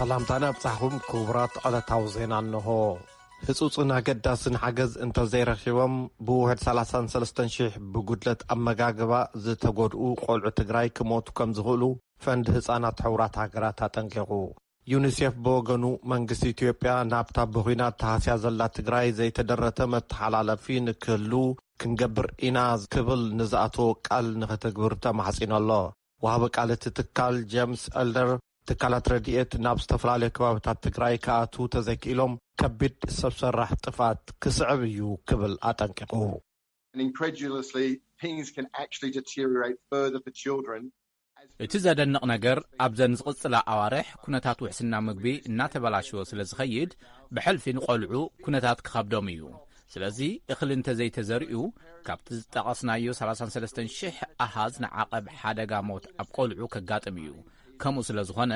ሰላምታና ኣብጻሕኹም ክቡራት ዕለታዊ ዜና እንሆ። ህጹጽን ኣገዳስን ሓገዝ እንተዘይረኺቦም፣ ብውሕድ ሰላሳን ሰለስተን ሽሕ ብጉድለት ኣመጋግባ ዝተጎድኡ ቆልዑ ትግራይ ክሞቱ ከም ዝኽእሉ ፈንድ ህጻናት ሕቡራት ሃገራት ኣጠንቂቑ። ዩኒሴፍ ብወገኑ፣ መንግስቲ ኢትዮጵያ ናብታ ብኹናት ተሃስያ ዘላ ትግራይ ዘይተደረተ መተሓላለፊ ንክህሉ ክንገብር ኢና ክብል ንዝኣተዎ ቃል ንኽትግብር ተማሕጺኑ ኣሎ። ወሃቢ ቃል እቲ ትካል ጀምስ ኤልደር፣ ትካላት ረድኤት ናብ ዝተፈላለዩ ከባብታት ትግራይ ክኣትዉ ተዘይክኢሎም፣ ከቢድ ሰብ ሰራሕ ጥፍኣት ክስዕብ እዩ ክብል ኣጠንቂቑ። And incredulously, things can actually deteriorate further for children. እቲ ዘደንቕ ነገር፣ ኣብዘን ዝቕጽላ ኣዋርሕ ኩነታት ውሕስና ምግቢ እናተበላሸወ ስለ ዝኸይድ፣ ብሕልፊ ንቖልዑ ኩነታት ክኸብዶም እዩ። ስለዚ፣ እኽሊ እንተዘይተዘሪኡ፣ ካብቲ ዝጠቐስናዮ ሰላሳን ሰለስተን ሽሕ ኣሃዝ ንዓቐብ ሓደጋ ሞት ኣብ ቆልዑ ከጋጥም እዩ። ከምኡ ስለ ዝኾነ፣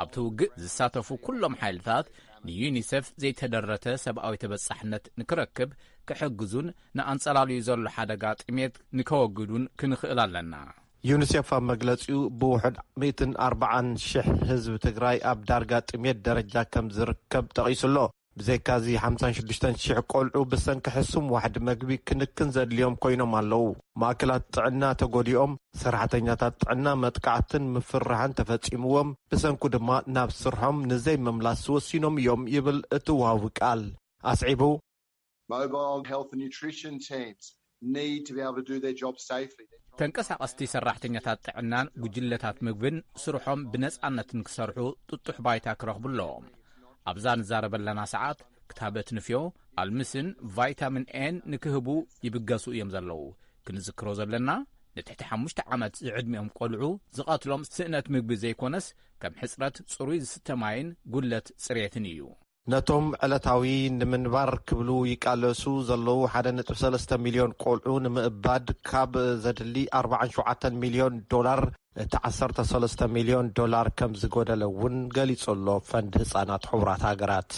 ኣብቲ ውግእ ዝሳተፉ ኩሎም ሓይልታት ንዩኒሴፍ ዘይተደረተ ሰብኣዊ ተበጻሕነት ንክረክብ ክሕግዙን ንኣንጸላልዩ ዘሎ ሓደጋ ጥሜት ንከወግዱን ክንኽእል ኣለና። ዩኒሴፍ ኣብ መግለጺኡ፣ ብውሕድ ሚእትን ኣርባዓን ሽሕ ህዝቢ ትግራይ ኣብ ዳርጋ ጥሜት ደረጃ ከም ዝርከብ ጠቒሱ ኣሎ። ብዘይካዚ፣ ሓምሳን ሽዱሽተን ሽሕ ቆልዑ ብሰንኪ ሕሱም ዋሕዲ መግቢ ክንክን ዘድልዮም ኮይኖም ኣለዉ። ማእከላት ጥዕና ተጎዲኦም፣ ሰራሕተኛታት ጥዕና መጥቃዕትን ምፍርራሕን ተፈጺምዎም፣ ብሰንኩ ድማ ናብ ስርሖም ንዘይምምላስ ወሲኖም እዮም ይብል እቲ ወሃቢ ቃል። ኣስዒቡ፣ Mobile health and nutrition teams need to be able to do their job safely. ተንቀሳቐስቲ ሰራሕተኛታት ጥዕናን ጉጅለታት ምግብን ስርሖም ብነጻነትን ክሰርሑ ጥጡሕ ባይታ ክረኽቡ ኣለዎም። ኣብዛ ንዛረበለና ሰዓት፣ ክታበት ንፍዮ፣ ኣልምስን ቫይታሚን ኤን ንክህቡ ይብገሱ እዮም ዘለዉ። ክንዝክሮ ዘለና፣ ንትሕቲ ሓሙሽተ ዓመት ዝዕድሚኦም ቆልዑ ዝቐትሎም ስእነት ምግቢ ዘይኮነስ፣ ከም ሕጽረት ጽሩይ ዝስተ ማይን ጉድለት ጽሬትን እዩ። ነቶም ዕለታዊ ንምንባር ክብሉ ይቃለሱ ዘለዉ ሓደ ነጥቢ ሰለስተ ሚልዮን ቆልዑ ንምእባድ፣ ካብ ዘድሊ ኣርባዓን ሸውዓተን ሚልዮን ዶላር፣ እቲ ዓሰርተ ሰለስተ ሚልዮን ዶላር ከም ዝጎደለ እውን ገሊጹ ኣሎ ፈንድ ህጻናት ሕቡራት ሃገራት።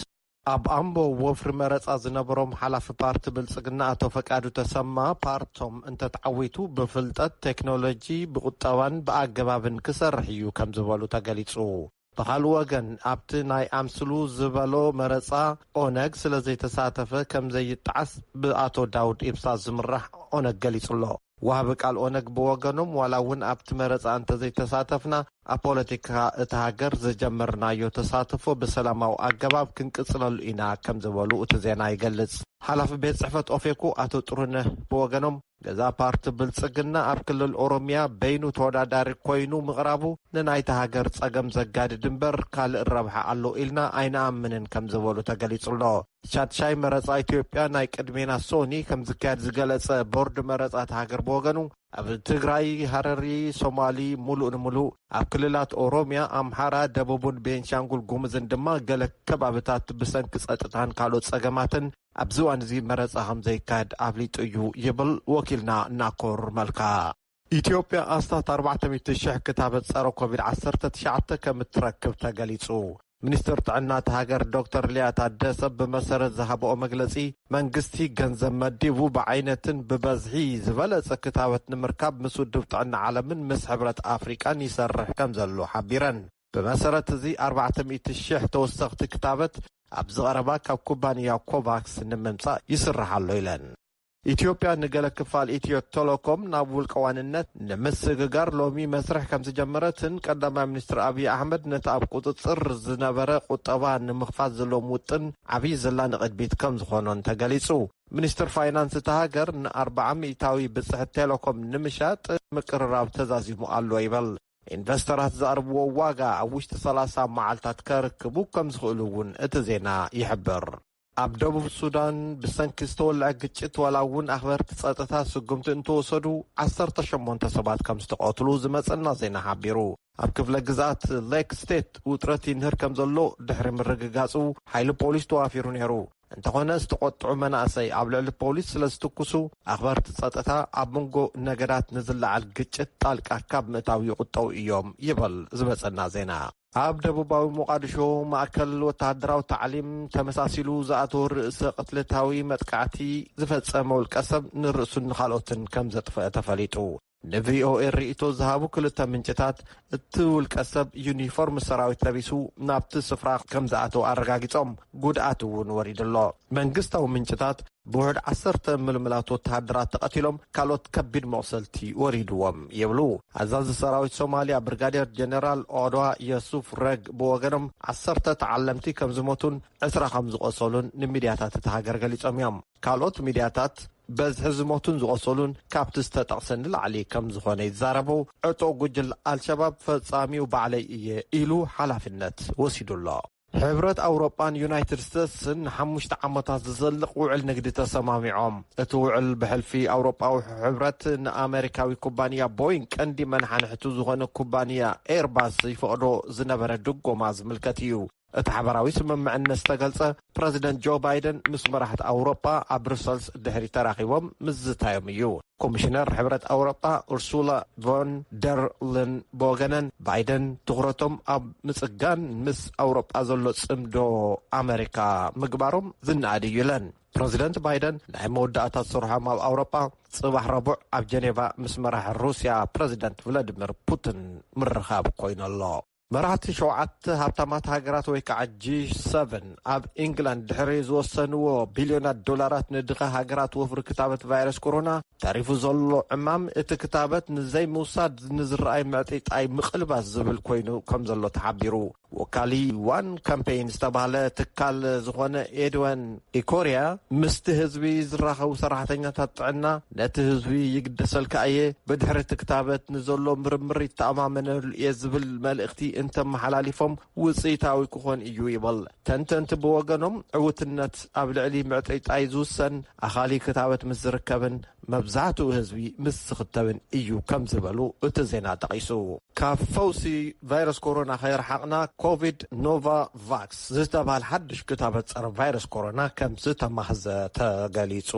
ኣብ ኣምቦ ወፍሪ መረጻ ዝነበሮም ሓላፊ ፓርቲ ብልጽግና ኣቶ ፈቃዱ ተሰማ፣ ፓርቶም እንተተዓዊቱ ብፍልጠት፣ ቴክኖሎጂ፣ ብቁጠባን ብኣገባብን ክሰርሕ እዩ ከም ዝበሉ ተገሊጹ። ብኻልእ ወገን፣ ኣብቲ ናይ ኣምስሉ ዝበሎ መረጻ ኦነግ ስለ ዘይተሳተፈ ከም ዘይጠዓስ ብኣቶ ዳውድ ኢብሳ ዝምራሕ ኦነግ ገሊጹ ኣሎ። ወሃቢ ቃል ኦነግ ብወገኖም፣ ዋላ እውን ኣብቲ መረጻ እንተዘይተሳተፍና፣ ኣብ ፖለቲካ እታ ሃገር ዝጀመርናዮ ተሳትፎ ብሰላማዊ ኣገባብ ክንቅጽለሉ ኢና ከም ዝበሉ እቲ ዜና ይገልጽ። ሓላፊ ቤት ጽሕፈት ኦፌኮ ኣቶ ጥሩነህ ብወገኖም፣ ገዛ ፓርቲ ብልጽግና ኣብ ክልል ኦሮሚያ በይኑ ተወዳዳሪ ኮይኑ ምቕራቡ ንናይታ ሃገር ጸገም ዘጋድድ እምበር ካልእ ረብሓ ኣሎ ኢልና ኣይንኣምንን ከም ዝበሉ ተገሊጹ ኣሎ። ሻድሻይ መረጻ ኢትዮጵያ ናይ ቅድሜና ሶኒ ከም ዝካየድ ዝገለጸ ቦርድ መረጻ እታ ሃገር ብወገኑ፣ ኣብ ትግራይ፣ ሃረሪ፣ ሶማሊ፣ ሙሉእ ንሙሉእ ኣብ ክልላት ኦሮሚያ፣ ኣምሓራ፣ ደቡብን ቤንሻንጉል ጉሙዝን ድማ ገለ ከባብታት ብሰንኪ ጸጥታን ካልኦት ጸገማትን ኣብዚ እዋን እዚ መረጻ ከም ዘይካየድ ኣፍሊጡ እዩ ይብል ወኪልና ናኮር መልካ። ኢትዮጵያ ኣስታት ኣርባዕተ ሚእቲ ሽሕ ክታበት ጸረ ኮቪድ ዓሰርተ ትሽዓተ ከም እትረክብ ተገሊጹ። ሚኒስትር ጥዕና እታ ሃገር ዶክተር ሊያ ታደሰ ብመሰረት ዝሃብኦ መግለጺ፣ መንግስቲ ገንዘብ መዲቡ ብዓይነትን ብበዝሒ ዝበለጸ ክታበት ንምርካብ ምስ ውድብ ጥዕና ዓለምን ምስ ሕብረት ኣፍሪቃን ይሰርሕ ከም ዘሎ ሓቢረን። ብመሰረት እዚ ኣርባዕተ ሚእቲ ሽሕ ተወሰኽቲ ክታበት ኣብዚ ቀረባ ካብ ኩባንያ ኮቫክስ ንምምጻእ ይስራሕ ኣሎ ኢለን። ኢትዮጵያ ንገለ ክፋል ኢትዮ ቴሌኮም ናብ ውልቀ ዋንነት ንምስግጋር ሎሚ መስርሕ ከም ዝጀመረትን ቀዳማይ ሚኒስትር ኣብይ ኣሕመድ ነቲ ኣብ ቁጽጽር ዝነበረ ቁጠባ ንምኽፋት ዘለዎም ውጥን ዓብዪ ዝላ ንቕድሚት ከም ዝኾኖን ተገሊጹ። ሚኒስትር ፋይናንስ እታ ሃገር ንኣርብዓ ሚእታዊ ብጽሕቲ ቴሌኮም ንምሻጥ ምቅርራብ ተዛዚሙ ኣሎ ይበል። ኢንቨስተራት ዝኣርብዎ ዋጋ ኣብ ውሽጢ ሰላሳ መዓልታት ከርክቡ ከም ዝኽእሉ እውን እቲ ዜና ይሕብር። ኣብ ደቡብ ሱዳን ብሰንኪ ዝተወልዐ ግጭት ዋላ እውን ኣኽበርቲ ጸጥታ ስጉምቲ እንተወሰዱ ዓሰርተ ሸሞንተ ሰባት ከም ዝተቐትሉ ዝመጸና ዜና ሓቢሩ። ኣብ ክፍለ ግዝኣት ሌክ ስቴት ውጥረት ይንህር ከም ዘሎ ድሕሪ ምርግጋጹ ሓይሊ ፖሊስ ተዋፊሩ ነይሩ። እንተኾነ ዝተቖጥዑ መናእሰይ ኣብ ልዕሊ ፖሊስ ስለ ዝትኩሱ ኣኽበርቲ ጸጥታ ኣብ መንጎ ነገዳት ንዝለዓል ግጭት ጣልቃ ካብ ምእታው ይቑጠው እዮም ይበል ዝበጸና ዜና። ኣብ ደቡባዊ ሞቓዲሾ ማእከል ወተሃደራዊ ታዕሊም ተመሳሲሉ ዝኣተወ ርእሰ ቅትለታዊ መጥቃዕቲ ዝፈጸመ ውልቀ ሰብ ንርእሱን ንኻልኦትን ከም ዘጥፍአ ተፈሊጡ። ንቪኦኤ ርእይቶ ዝሃቡ ክልተ ምንጭታት፣ እቲ ውልቀ ሰብ ዩኒፎርም ሰራዊት ለቢሱ ናብቲ ስፍራ ከም ዝኣተወ ኣረጋጊጾም፣ ጉድኣት እውን ወሪዱ ኣሎ። መንግስታዊ ምንጭታት፣ ብውሕድ ዓሰርተ ምልምላት ወተሃደራት ተቐቲሎም፣ ካልኦት ከቢድ መቑሰልቲ ወሪድዎም ይብሉ። ኣዛዚ ሰራዊት ሶማልያ ብርጋዴር ጀነራል ኦድዋ የሱፍ ረግ ብወገኖም፣ ዓሰርተ ተዓለምቲ ከም ዝሞቱን ዕስራ ከም ዝቖሰሉን ንሚድያታት እታ ሃገር ገሊጾም እዮም። ካልኦት ሚድያታት፣ በዝሒ ዝሞቱን ዝቖሰሉን ካብቲ ዝተጠቕሰ ንላዕሊ ከም ዝኾነ ይዛረቡ። ዕጡቕ ጉጅለ ኣልሸባብ ፈጻሚኡ ባዕለይ እየ ኢሉ ሓላፍነት ወሲዱ ኣሎ። ሕብረት ኣውሮጳን ዩናይትድ ስቴትስን ንሓሙሽተ ዓመታት ዝዘልቕ ውዕል ንግዲ ተሰማሚዖም። እቲ ውዕል ብሕልፊ ኣውሮጳዊ ሕብረት ንኣመሪካዊ ኩባንያ ቦይንግ ቀንዲ መናሓንሕቱ ዝኾነ ኩባንያ ኤርባስ ይፈቕዶ ዝነበረ ድጎማ ዝምልከት እዩ። እቲ ሓበራዊ ስምምዕነት ዝተገልጸ ፕረዚደንት ጆ ባይደን ምስ መራሕቲ ኣውሮጳ ኣብ ብሩሰልስ ድሕሪ ተራኺቦም ምዝታዮም እዩ። ኮሚሽነር ሕብረት ኣውሮጳ ኡርሱላ ቮን ደር ልን ብወገነን፣ ባይደን ትኹረቶም ኣብ ምጽጋን ምስ ኣውሮጳ ዘሎ ጽምዶ ኣመሪካ ምግባሮም ዝነኣድ እዩ ኢለን። ፕረዚደንት ባይደን ናይ መወዳእታ ስርሖም ኣብ ኣውሮጳ ጽባሕ ረቡዕ ኣብ ጀኔቫ ምስ መራሒ ሩስያ ፕረዚደንት ቭላዲሚር ፑቲን ምርኻብ ኮይኑ ኣሎ። መራሕቲ ሸውዓተ ሃብታማት ሃገራት ወይ ከዓ ጂ ሰቨን ኣብ ኢንግላንድ ድሕሪ ዝወሰንዎ ቢልዮናት ዶላራት ንድኻ ሃገራት ወፍሪ ክታበት ቫይረስ ኮሮና፣ ተሪፉ ዘሎ ዕማም እቲ ክታበት ንዘይምውሳድ ንዝረኣይ ምዕጢጣይ ምቕልባስ ዝብል ኮይኑ ከም ዘሎ ተሓቢሩ። ወካሊ ዋን ካምፔይን ዝተባህለ ትካል ዝኾነ ኤድወን ኢኮርያ፣ ምስቲ ህዝቢ ዝራኸቡ ሰራሕተኛታት ጥዕና፣ ነቲ ህዝቢ ይግደሰልካ እየ፣ ብድሕሪ እቲ ክታበት ንዘሎ ምርምር ይተኣማመነሉ እየ ዝብል መልእኽቲ እንተመሓላሊፎም ውፅኢታዊ ክኾን እዩ ይብል። ተንተንቲ ብወገኖም፣ ዕውትነት ኣብ ልዕሊ ምዕጥይጣይ ዝውሰን ኣኻሊ ክታበት ምስ ዝርከብን መብዛሕትኡ ህዝቢ ምስ ዝኽተብን እዩ ከም ዝበሉ እቲ ዜና ጠቒሱ። ካብ ፈውሲ ቫይረስ ኮሮና ከይረሓቕና፣ ኮቪድ ኖቫቫክስ ዝተባህለ ሓድሽ ክታበት ጸረ ቫይረስ ኮሮና ከም ዝተማህዘ ተገሊጹ።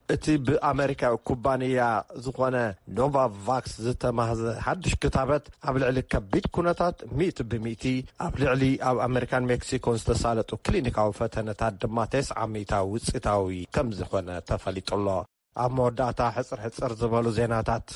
እቲ ብኣመሪካዊ ኩባንያ ዝኾነ ኖቫቫክስ ዝተማህዘ ሓድሽ ክታበት፣ ኣብ ልዕሊ ከቢድ ኩነታት፣ ሚእቲ ብሚእቲ ኣብ ልዕሊ ኣብ ኣመሪካን ሜክሲኮን ዝተሳለጡ ክሊኒካዊ ፈተነታት ድማ፣ ተስዓ ሚእታዊ ውጽኢታዊ ከም ዝኾነ ተፈሊጡ ኣሎ። ኣብ መወዳእታ፣ ሕጽር ሕጽር ዝበሉ ዜናታት።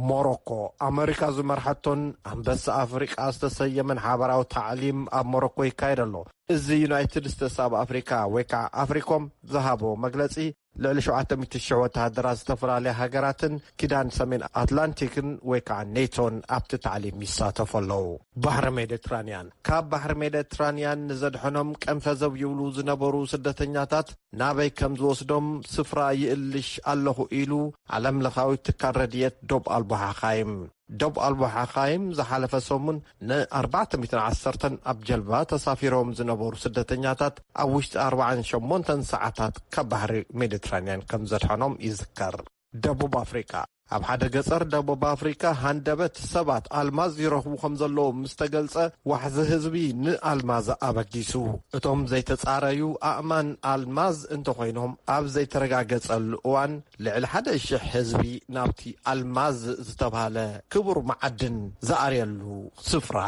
ሞሮኮ፣ ኣመሪካ ዝመርሐቶን ኣንበሳ ኣፍሪቃ ዝተሰየመን ሓበራዊ ታዕሊም ኣብ ሞሮኮ ይካየድ ኣሎ። እዚ ዩናይትድ ስቴትስ ኣብ ኣፍሪካ ወይ ከዓ ኣፍሪኮም ዝሃቦ መግለጺ፣ ልዕሊ ሸውዓተ ሚእቲ ሽሕ ወተሃደራት ዝተፈላለያ ሃገራትን ኪዳን ሰሜን ኣትላንቲክን ወይ ከዓ ኔቶን ኣብቲ ታዕሊም ይሳተፉ ኣለዉ። ባሕሪ ሜዲትራንያን። ካብ ባሕሪ ሜዲትራንያን ንዘድሐኖም ቀንፈዘው ይብሉ ዝነበሩ ስደተኛታት ናበይ ከም ዝወስዶም ስፍራ ይእልሽ ኣለኹ ኢሉ ዓለም ለኻዊ ትካል ረድኤት ዶብ ኣልቦ ሓኻይም። ዶብ ኣልቦ ሓኻይም ዝሓለፈ ሰሙን ን ኣርባዕተ ሚእትን ዓሰርተን ኣብ ጀልባ ተሳፊሮም ዝነበሩ ስደተኛታት ኣብ ውሽጢ ኣርባዓን ሸሞንተን ሰዓታት ካብ ባሕሪ ሜዲትራንያን ከም ዘድሐኖም ይዝከር። ደቡብ ኣፍሪቃ። ኣብ ሓደ ገጸር ደቡብ ኣፍሪቃ ሃንደበት ሰባት ኣልማዝ ይረኽቡ ከም ዘለዉ ምስ ተገልጸ፣ ዋሕዚ ህዝቢ ንኣልማዝ ኣበጊሱ። እቶም ዘይተጻረዩ ኣእማን ኣልማዝ እንተኾይኖም፣ ኣብ ዘይተረጋገጸሉ እዋን ልዕሊ ሓደ ሽሕ ህዝቢ ናብቲ ኣልማዝ ዝተባህለ ክቡር መዓድን ዝኣርየሉ ስፍራ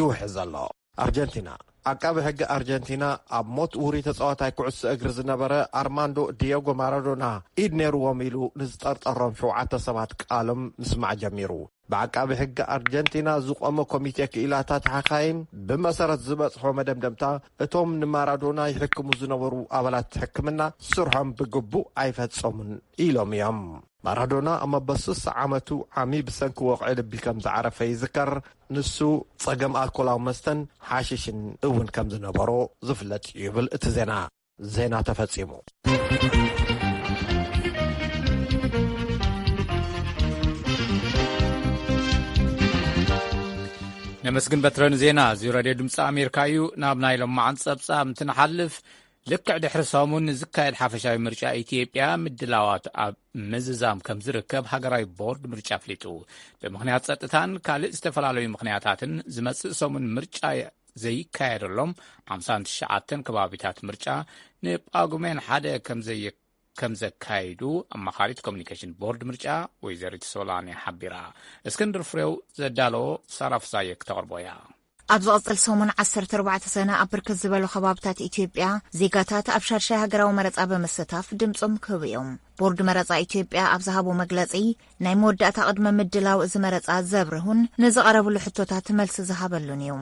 ይውሕዝ ኣሎ። ኣርጀንቲና። ዓቃቢ ሕጊ ኣርጀንቲና ኣብ ሞት ውሩይ ተጻዋታይ ኩዕሶ እግሪ ዝነበረ ኣርማንዶ ዲየጎ ማራዶና ኢድ ነይርዎም ኢሉ ንዝጠርጠሮም ሸውዓተ ሰባት ቃሎም ምስማዕ ጀሚሩ። ብዓቃቢ ሕጊ ኣርጀንቲና ዝቖመ ኮሚቴ ክኢላታት ሓኻይም፣ ብመሰረት ዝበጽሖ መደምደምታ፣ እቶም ንማራዶና ይሕክሙ ዝነበሩ ኣባላት ሕክምና ስርሖም ብግቡእ ኣይፈጸሙን ኢሎም እዮም። ማራዶና ኣብ መበል ስሳ ዓመቱ ዓሚ ብሰንኪ ወቕዒ ልቢ ከም ዝዓረፈ ይዝከር። ንሱ ጸገም ኣልኮላዊ መስተን ሓሽሽን እውን ከም ዝነበሮ ዝፍለጥ እዩ ይብል እቲ ዜና። ዜና ተፈጺሙ። ነመስግን በትረ ንዜና። እዚ ራድዮ ድምፂ ኣሜሪካ እዩ። ናብ ናይ ሎማዓንቲ ጸብጻብ እንትንሓልፍ፣ ልክዕ ድሕሪ ሰሙን ንዝካየድ ሓፈሻዊ ምርጫ ኢትዮጵያ ምድላዋት ኣብ ምዝዛም ከም ዝርከብ ሃገራዊ ቦርድ ምርጫ ኣፍሊጡ። ብምኽንያት ጸጥታን ካልእ ዝተፈላለዩ ምኽንያታትን ዝመጽእ ሰሙን ምርጫ ዘይካየደሎም ሓምሳን ትሽዓተን ከባቢታት ምርጫ ንጳጉሜን ሓደ ከም ዘየ-፣ ከም ዘካይዱ ኣማኻሪት ኮሚኒኬሽን ቦርድ ምርጫ ወይዘሪት ሶላኒ ሓቢራ። እስክንድር ፍሬው ዘዳለዎ ሳራ ፍሳየ ክተቕርቦ እያ። ኣብ ዝቐጽል ሰሙን ዓሰርተ ኣርባዕተ ሰነ ኣብ ብርክት ዝበሉ ከባብታት ኢትዮጵያ ዜጋታት ኣብ ሻድሻይ ሃገራዊ መረጻ ብምስታፍ ድምጾም ክህቡ እዮም። ቦርድ መረጻ ኢትዮጵያ ኣብ ዝሃቦ መግለጺ፣ ናይ መወዳእታ ቅድመ ምድላው እዚ መረጻ ዘብርሁን ንዝቐረብሉ ሕቶታት መልሲ ዝሃበሉን እዩ።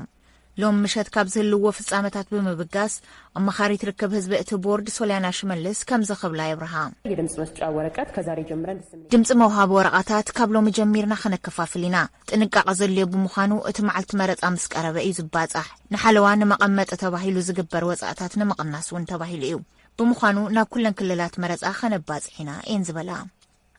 ሎም ምሸት ካብ ዝህልዎ ፍጻመታት ብምብጋስ፣ ኣማኻሪት ርክብ ህዝቢ እቲ ቦርድ ሶልያና ሽመልስ ከምዚ ክብላ የብርሃ። የድምፅ መስጫ ወረቀት ከዛሬ ጀምረን ድምፅ መውሃቢ ወረቓታት ካብ ሎሚ ጀሚርና ከነከፋፍል ኢና። ጥንቃቐ ዘድልዮ ብምዃኑ፣ እቲ መዓልቲ መረጻ ምስ ቀረበ እዩ ዝባጻሕ። ንሓለዋ ንመቐመጢ ተባሂሉ ዝግበር ወጻእታት ንምቕናስ እውን ተባሂሉ እዩ። ብምዃኑ፣ ናብ ኩለን ክልላት መረጻ ከነባጽሕ ኢና እየን ዝበላ።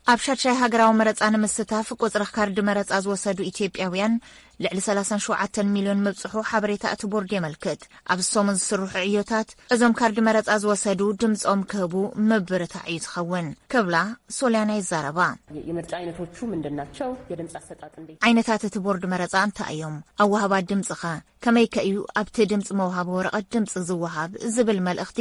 ኣብ ሻድሻይ ሃገራዊ መረጻ ንምስታፍ ቁጽሪ ካርዲ መረጻ ዝወሰዱ ኢትዮጵያውያን ልዕሊ ሰላሳን ሸውዓተን ሚልዮን ምብጽሑ ሓበሬታ እቲ ቦርድ የመልክት። ኣብዚ ሰሙን ዝስርሑ ዕዮታት፣ እዞም ካርዲ መረጻ ዝወሰዱ ድምጾም ክህቡ ምብርታዕ እዩ ዝኸውን ክብላ ሶልያና ይዛረባ። የምርጫ አይነቶቹ ምንድን ናቸው? የድምፅ አሰጣጥ እንዴት? ዓይነታት እቲ ቦርድ መረጻ እንታይ እዮም? ኣወሃባ ድምጽኸ ከመይከ እዩ ኣብቲ ድምጺ መውሃቢ ወረቐት ድምጺ ዝወሃብ ዝብል መልእኽቲ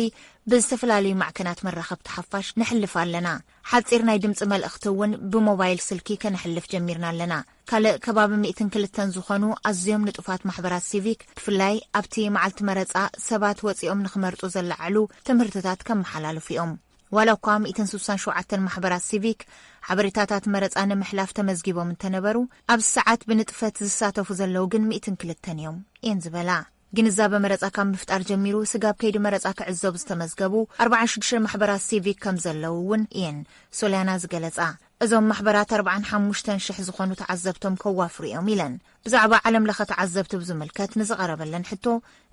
ብዝተፈላለዩ ማዕከናት መራኸብቲ ሓፋሽ ነሕልፍ ኣለና። ሓጺር ናይ ድምጺ መልእኽቲ እውን ብሞባይል ስልኪ ከነሕልፍ ጀሚርና ኣለና። ካልእ ከባቢ ሚእትን ክልተን ዝኾኑ ኣዝዮም ንጡፋት ማሕበራት ሲቪክ፣ ብፍላይ ኣብቲ መዓልቲ መረጻ ሰባት ወጺኦም ንኽመርጹ ዘለዓዕሉ ትምህርትታት ከመሓላልፉ እዮም። ዋላ እኳ ሚእትን ስሳን ሸውዓተን ማሕበራት ሲቪክ ሓበሬታታት መረጻ ንምሕላፍ ተመዝጊቦም እንተነበሩ፣ ኣብዚ ሰዓት ብንጥፈት ዝሳተፉ ዘለዉ ግን ሚእትን ክልተን እዮም እየን ዝበላ። ግንዛበ መረጻ ካብ ምፍጣር ጀሚሩ ስጋብ ከይዲ መረጻ ክዕዘቡ ዝተመዝገቡ ኣርባዓን ሽዱሽተን ማሕበራት ሲቪክ ከም ዘለዉ እውን እየን ሶልያና ዝገለጻ። እዞም ማሕበራት ኣርባዓን ሓሙሽተን ሽሕ ዝኾኑ ተዓዘብቶም ከዋፍሩ እዮም ኢለን። ብዛዕባ ዓለም ለኸ ተዓዘብቲ ብዝምልከት ንዝቐረበለን ሕቶ፣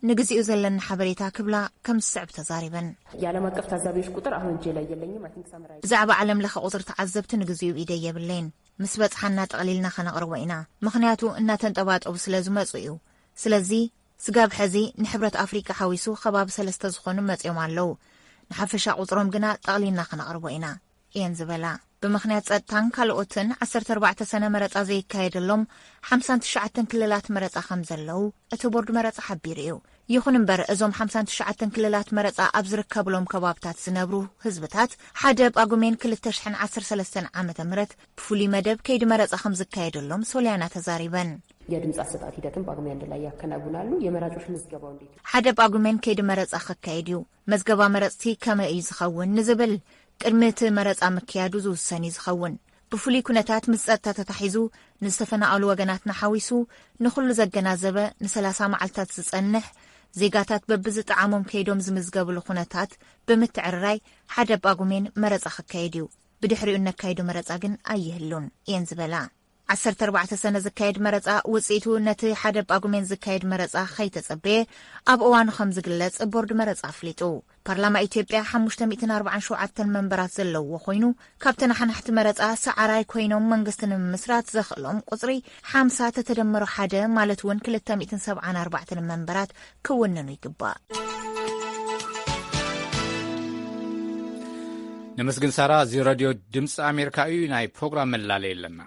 ንግዚኡ ዘለና ሓበሬታ ክብላ ከም ዝስዕብ ተዛሪበን። የዓለም አቀፍ ታዛቢዎች ቁጥር አሁን እጄ ላይ የለኝም። I think summarize ብዛዕባ ዓለም ለኸ ቁጽሪ ተዓዘብቲ ንግዚኡ ኢደይ የብለይን። ምስ በጽሓና ጠቕሊልና ከነቕርቦ ኢና። ምኽንያቱ እናተንጠባጠቡ ስለ ዝመጹ እዩ። ስለዚ ስጋብ ሕዚ ንሕብረት ኣፍሪቃ ሓዊሱ ከባቢ ሰለስተ ዝኾኑ መጺኦም ኣለዉ። ንሓፈሻ ቁጽሮም ግና ጠቕሊልና ከነቕርቦ ኢና እየን ዝበላ። ብምኽንያት ጸጥታን ካልኦትን ዓሰርተ ኣርባዕተ ሰነ መረጻ ዘይካየደሎም ሓምሳን ትሽዓተን ክልላት መረጻ ከም ዘለዉ እቲ ቦርድ መረጻ ሓቢሩ እዩ። ይኹን እምበር እዞም ሓምሳን ትሽዓተን ክልላት መረጻ ኣብ ዝርከብሎም ከባብታት ዝነብሩ ህዝብታት ሓደ ጳጉሜን ክልተ ሽሕን ዓሰርተ ሰለስተን ዓመተ ምህረት ብፍሉይ መደብ ከይዲ መረጻ ከም ዝካየደሎም ሶልያና ተዛሪበን። የድምፅ አሰጣጥ ሂደትን ጳጉሜ አንድ ላይ ያከናውናሉ። የመራጮች ምዝገባው እንዴት? ሓደ ጳጉሜን ከይዲ መረጻ ክካየድ እዩ። መዝገባ መረጽቲ ከመይ እዩ ዝኸውን ንዝብል ቅድሚ እቲ መረጻ ምክያዱ ዝውሰን እዩ ዝኸውን። ብፍሉይ ኩነታት ምስ ጸጥታ ተታሒዙ ንዝተፈናቐሉ ወገናትና ሓዊሱ ንኹሉ ዘገናዘበ ንሰላሳ መዓልታት ዝጸንሕ ዜጋታት በብዝጠዓሞም ከይዶም ዝምዝገብሉ ኩነታት ብምትዕርራይ ሓደ ጳጉሜን መረጻ ክካየድ እዩ። ብድሕሪኡ እነካይዶ መረጻ ግን ኣይህሉን እየን ዝበላ። ዓሰርተ ኣርባዕተ ሰነ ዝካየድ መረጻ ውጽኢቱ ነቲ ሓደ ጳጉሜን ዝካየድ መረጻ ከይተጸበየ ኣብ እዋኑ ከም ዝግለጽ ቦርድ መረጻ ኣፍሊጡ። ፓርላማ ኢትዮጵያ ሓሙሽተ ሚእትን ኣርባዓን ሸውዓተን መንበራት ዘለውዎ ኮይኑ፣ ካብ ተነሓናሕቲ መረጻ ሰዓራይ ኮይኖም መንግስቲ ንምምስራት ዘኽእሎም ቁጽሪ ሓምሳ ተተደመሩ ሓደ ማለት እውን ክልተ ሚእትን ሰብዓን ኣርባዕተን መንበራት ክውንኑ ይግባእ። ነመስግን ሳራ። እዚ ረድዮ ድምፂ ኣሜሪካ እዩ። ናይ ፕሮግራም መላለይ ኣለና።